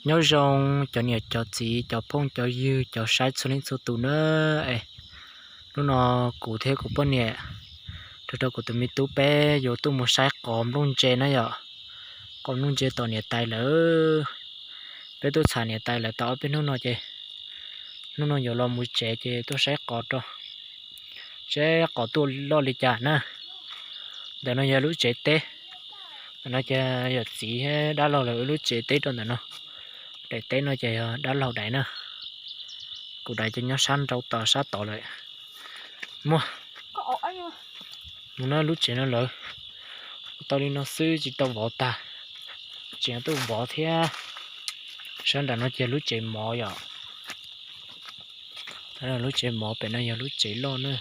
Nyob zoo cov niam cov txiv, cov phooj cov ywg, cov saib txhua leej txhua tus na. Es hnub no kuv thiab kuv poj niam nrog rau kuv tus me tub peb yuav tuaj mus saib qos nplooj ntse na yom. Qos nplooj ntse tom niam tais lawv. Peb tuaj txham niam tais lawv tau ob peb hnub no ces hnub no yuav los mus tsev ces tuaj saib qos rau, saib qos tuaj loj li cas na. Ntawm no yog lub tsev teb, ntawm no ces yawm txiv thiab dab laug lawv lub tsev teb rau ntawm no. Daim teb no ces yog dab laug daim na. Kuv daim ces nyob sab nraud tod sab tod lawm. Muaj, mus na, lub tsev no lawv ua tau li no xwb tsis tau vov tag, tseem tuaj vov thiab. Sab nram no ces lub tsev mov yom. Lub tsev mov, pem no yog lub tsev loj na.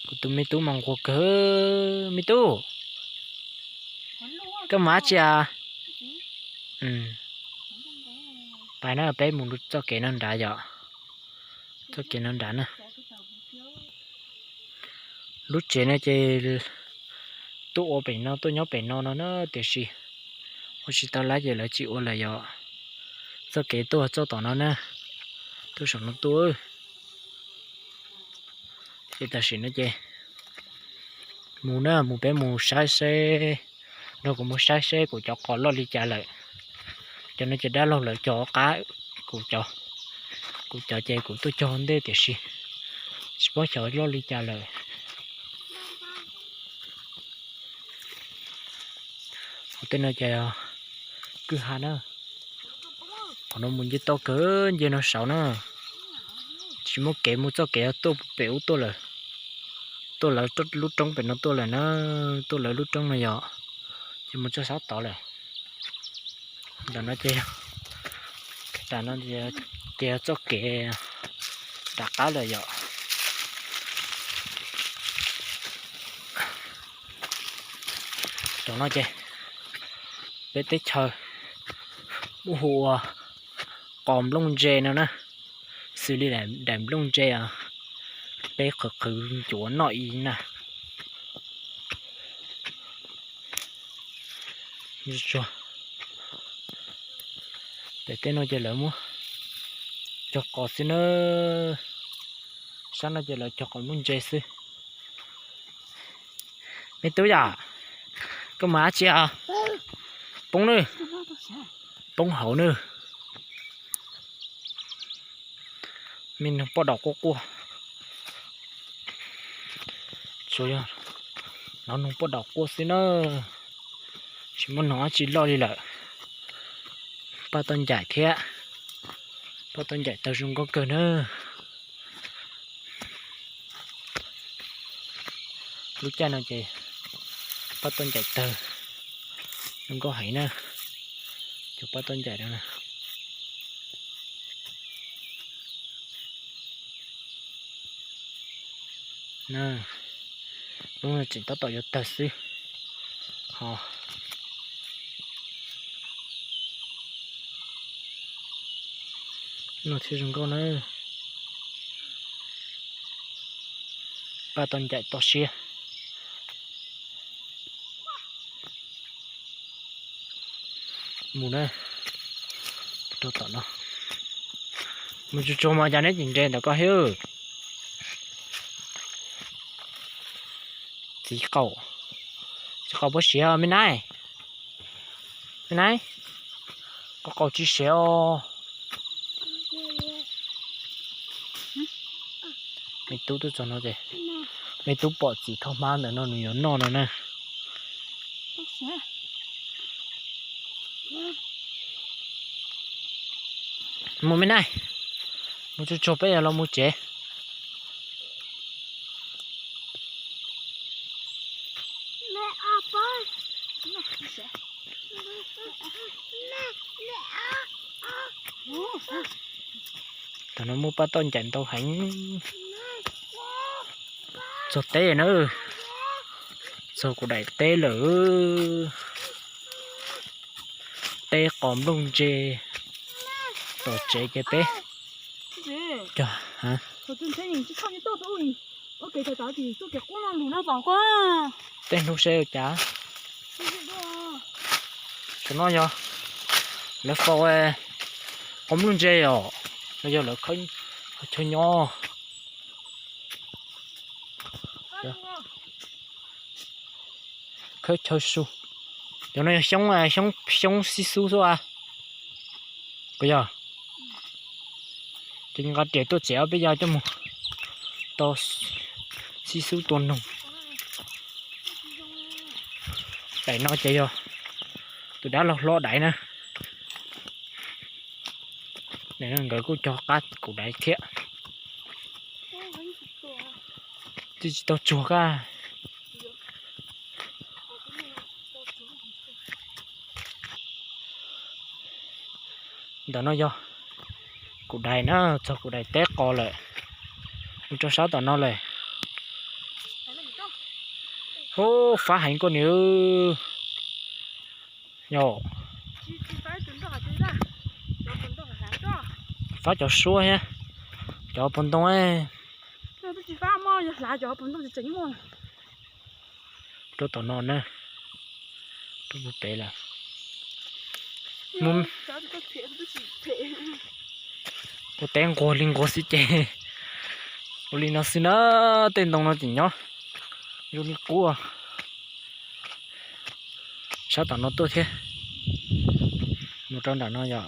Kuv tus me tub mas nquag kawg, me tub, koj mus dab tsi a? Pais na, peb mus txoj kev no nrad yom. Txoj kev no nrad na. Lub tsev no ces tuaj ua pem no, tuaj nyob pem no no na, tiam sis ua tsis tau lawm ces lawv tsis ua lawm yom. Txoj kev tuaj txoj tom no na, tuaj saum no tuaj. Ces tam sim no ces mus na, mus peb mus saib seb, nrog kuv mus saib seb kuv cov qos loj li cas lawm. Cov no ces dab laug lawv cog qab, kuv cov, kuv cov ces kuv tuaj cog ntej tiam sis tsis paub xyov loj li cas lawm. Qhov tej no ces kwj ha na. Qhov no mus nce toj kawg, nce no saud na. Tsis muaj kev mus txoj kev tuaj pem ub tuaj lawm. Tuaj lawv lub roob pem no tuaj lawm na, tuaj lawv lub roob no yom. Ces mus txoj sab tod lawm. Ntawm no ces, ntawm no ces txoj kev rov qab lawm yom. Cov no ces peb teb chaws muab hu ua qos nplooj ntse no na, xws li daim nplooj ntse peb qhwv qhwv ncuav noj ib na. Pem tej no ces lawv muab cog qos xwb na. Sab no ces lawv cog qos nplooj ntse xwb. Me tub yom, koj mus dab tsi os? Poob nawb, poob hauv nawb. Me noog poj daum quaj quaj. Tsuas yog hnov noog poj daum quaj xwb na, tsis muaj noog dab tsi loj li lawm. Paj toj ncaim thiab, paj toj ncaim tawg zoo nkauj kawg na. Lub caij no ces paj toj ncaim tawg zoo nkauj heev na. Cov paj toj ncaim no na. Lub no tseem tab tom yuav tawg xwb. Ho no thiab zoo nkauj na. Paj toj ncaim toj siab. Mus na, rau tom no. Mus tsuag tsuag mas cas neb tsis nres ntawm ko thiab. Txiv qaub, txiv qaub puas siav me nab? Me nab, koj qaub tsis siav os. Me tub tuaj txog no ces, me tub pom txiv thauj hmab ntawm no nws yuav noj no na. Mus me nab, mus tsuag tsuag peb yuav los mus tsev. Tam no muaj paj toj ncaim ntau heev. Txog teb na, txog kuv daim teb lawm. Teb qos nplooj ntse tom tsev ces peb cog. Tej hnub seb ua cas. Cov no yog lawv faus qhov nplooj ntse os, no yog lawv chaw nyob. Khawb chaw su. Cov no yog xyoob, xyoob xib xub xwb a. Puas yog? Ces nqa riam tuaj txiav ob peb yav coj mus tau xib xub tua noog. Daim no ces yog tus dab laug hlob daim na. Nkawd kuj cog qab kuv daim thiab. Twb tsis tau tsuag kaj. Ntawm no yog kuv daim na, txog kuv daim teb qos lawm. Mus rau sab tom no lawm. Hu, fab heev koj niam. Yog fab cov suab thiab cov puas ntoo. Rau tom no na, rau pem lawm. Ua teb nquag li nquag xwb ces ua li no xwb na, tej ntoo no ces nyob zoo li qub. Sab tom no tuaj thiab, mus rau nram no yom.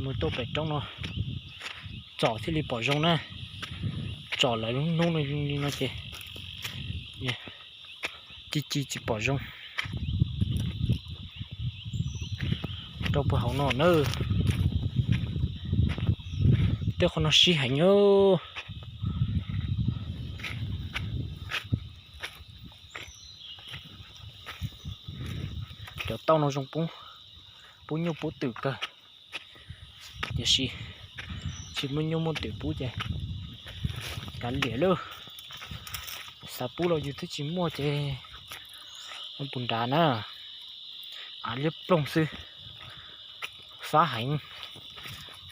Mus tuaj pem roob no tsom thiaj li pom zoo na. Tsom lawv lub hnub li no ces ci ci tsis pom zoo. Rau puag hauv no na, tej qhov no sib heev. Cov tauj no zoo pub nyuj pub twm kawg, tiam sis tsis muaj nyuj muaj twm pub ces kav liam lauj. Xav pub los yus twb tsis muaj ces ua puas nrad na. Av liab ploog xwb, fab heev.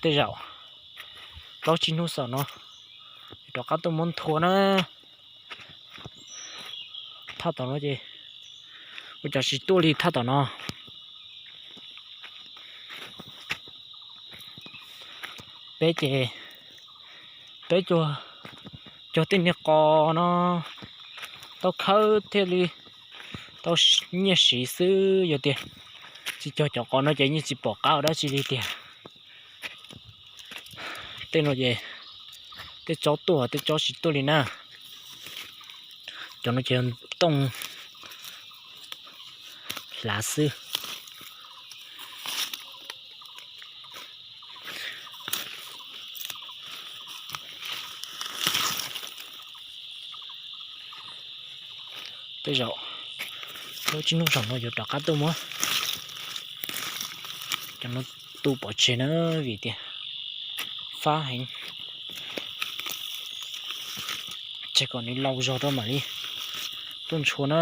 Tej zaum plaub tsib hnub xaus no rov qab tuaj muab nthua na. Thaj tom no ces ua cas tsis tuaj li thaj tom no. Peb ces peb cog tej niag qos no tau khawb thiaj li tau nyiaj siv xwb, yog tias tsis cog cov qos no ces yeej tsis pom qab ua dab tsi li tiag. Tej no ces tej tsob tuaj tej tsob tsis tuaj li na. Cov no ces tooj hlav xwb. Tej zaum plaub tsib hnub saum no yuav rov qab tuaj muab cov no tu pov tseg na, vim tias fab heev. Tseg kom nws laus zog rau mam li tuaj ntshua na.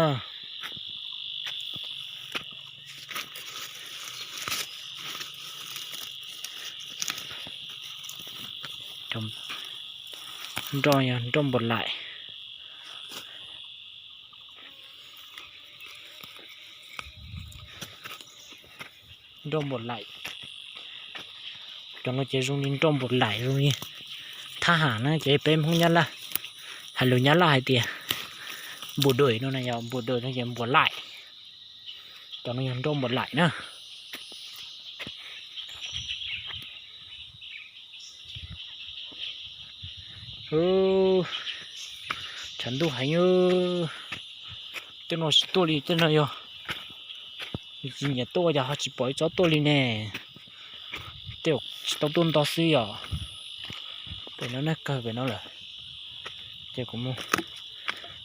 Nroj, nroj npua laim. Nroj npua laim. Cov no ces zoo li nroj npua laim, zoo li thab ham na, ces peb Hmoob Nyab Laj, hais lus Nyab Laj hais tias npua dui no na, yog npua dui no ces npua laim. Cov no yog nroj npua laim na. Tshav ntuj heev, tej no tsis tuaj li, tej no yog tsis nyiam tuaj, cas ho tsis pom ib tsob tuaj li ne. Tej tsis tau tuaj nto xwb yom. Pem no na, kawg pem no lawm. Ces kuv mus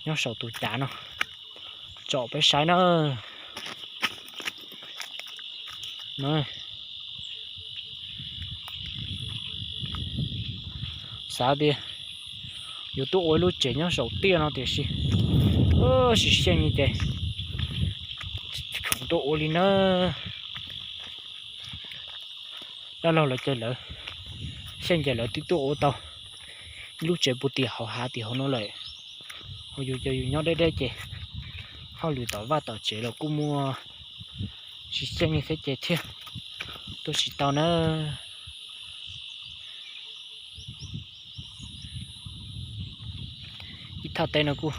nyob saum tus cav no tsom peb saib na. Xav tias yuav tuaj ua ib lub tsev nyob saum tiaj no tiam sis tsis xyeej li ces tsis khoom tuaj ua li na. Dab laug lawv ces lawv xyeej ces lawv twb tuaj ua tau ib lub tsev puag tim hauv hav tim hauv no lawm. Yus ces yus nyob deb deb ces hauj lwm tom vaj tom tsev los kuj muaj tsis xyeej li thiab ces thiaj tuaj tsis tau na. Ib thaj teb no kuj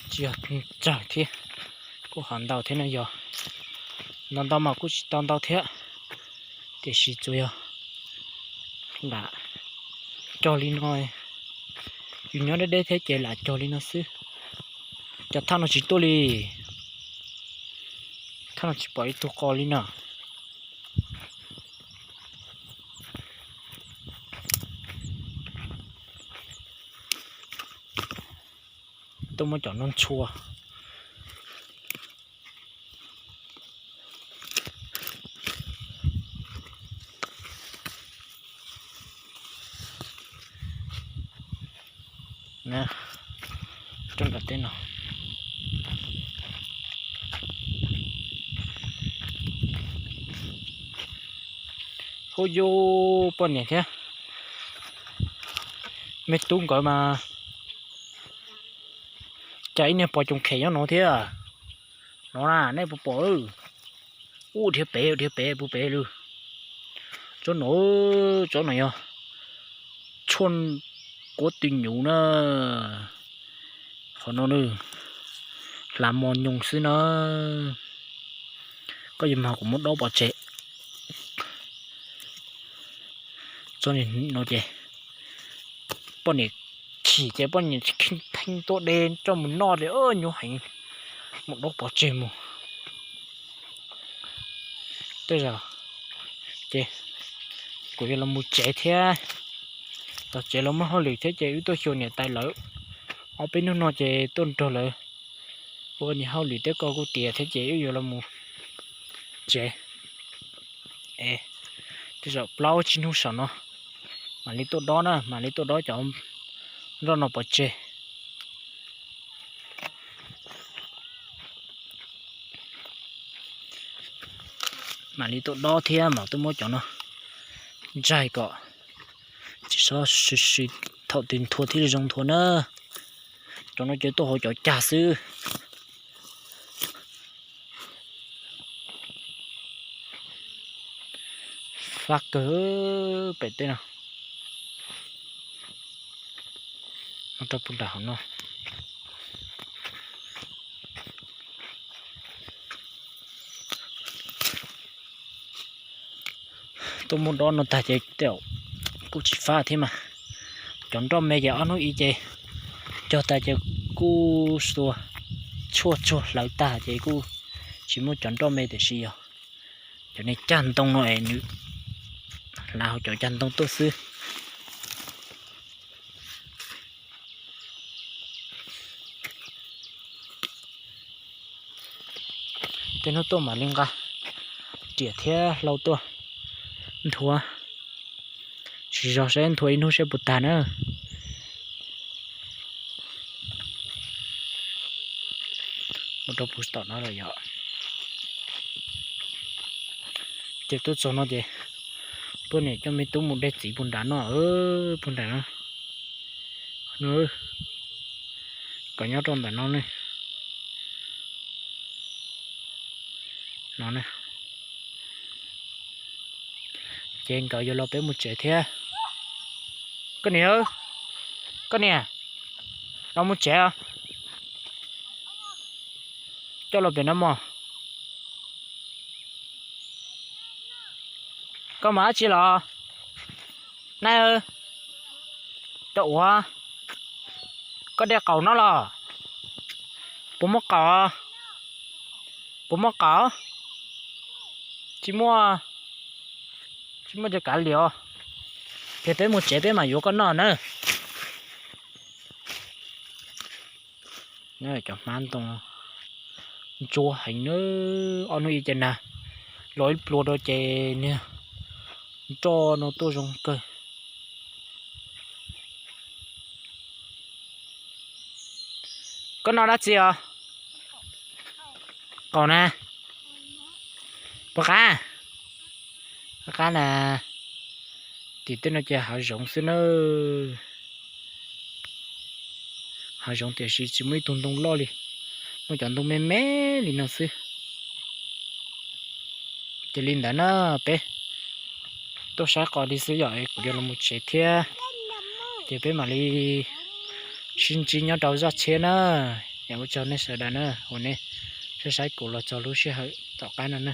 tsis yog tsawg thiab, kuj hov ntau thiab no yog ntau ntau mas kuj tsis tau ntau thiab, tiam sis tsuas yog lam cog li no, yus nyob deb deb thiab ces lam cog li no xwb. Cov thaj no tsis tuaj li, thaj no tsis pom ib tug qos li na. Tuaj muab cov no ntshua. Rau nram teb no. Hu yus poj niam thiab me tub nkawd mas cas ib niag pos coom khem nyob no thiab. No na nej puas pom? Ub, dhia pem, dhia pem puag pem lawm. Tsob no, tsob no yog tshuaj kuab tw nyuv na. Qhov no nws hla mos nyoos xwb na. Koj yuav mag kuv muab dob pov tseg. Tsob no ces poj niam chim ces poj niam pheej tuaj de coj mus noj ces nyuaj heev, mus dob pov tseg mus. Tej zaum ces kuv yuav los mus tsev thiab, los tsev los muaj hauj lwm thiab ces wb tuaj xyuas niam tais lawv. Ob peb hnub no ces tuaj nrog lawv ua niam hauj lwm thiab, koj kuj tiav thiab ces wb yuav los mus tsev. Es tej zaum plaub tsib hnub saum no mam li tuaj dob na, mam li tuaj dob cov nroj no pov tseg. Mam li tuaj dob thiab mam tuaj muab cov no ntsaig kom tsis txhob sw sw, thaum twg nthua thiaj li zoo nthua na. Cov no ces tuaj hauv cov cag xwb. Fab kawg pem teb no. Mus rau puag nram hauv no. Tuaj muab dob no tag ces tej zaum kuj tsis fab thiab mas. Cov nroj me ces ob hnub ib ces cog tas ces kuj xua tshuaj tsuag hlawv tag ces kuj tsis muaj cov nroj me, tiam sis yog cov niag cag ntoo no es nws hlav hauv cov cag ntoo tuaj xwb. Tej hnub tuaj mam li nqa riam thiab hlau tuaj nthua, tsis zog saib nthua ib hnub saib puas tag na. Mus rau puag tom no lawm yom. Ces tuaj txog no ces poj niam coj me tub mus de txiv puag nram no, puag nram no. Kom nyob rau ntawm no ne. No ne. Ces nkawd yuav los peb mus tsev thiab. Koj niam, koj niam, los mus tsev. Coj los pem no mog. Koj mus dab tsi los? Nai, cov uas koj de qaum no los? Puas muaj qaum? Puas muaj qaum? Tsis muaj, tsis muaj ces kav liam os. Ces peb mus tsev peb mam yuav koj noj na. Cov hmab ntoo ntsuab heev na, ob hnub ib ce nag los ib pluag rau ces niag nroj no tuaj zoo kawg. Koj noj dab tsi os? Qaum na. Puas qab? Qab qab na. Tim tej no ces hav zoov xwb na. hav zoov tiam sis tsis muaj ib tug ntoo loj li, muaj cov ntoo me me li no xwb. Ces li ntawd na, peb tuaj saib qos li xwb yom, kuv yuav los mus tsev thiab. Ces peb mam li sib ntsib nyob rau zaj tshiab na. Es ua tsaug nej sawv daws na uas nej saib saib kuv los txog lub sij hawm tom qab no na.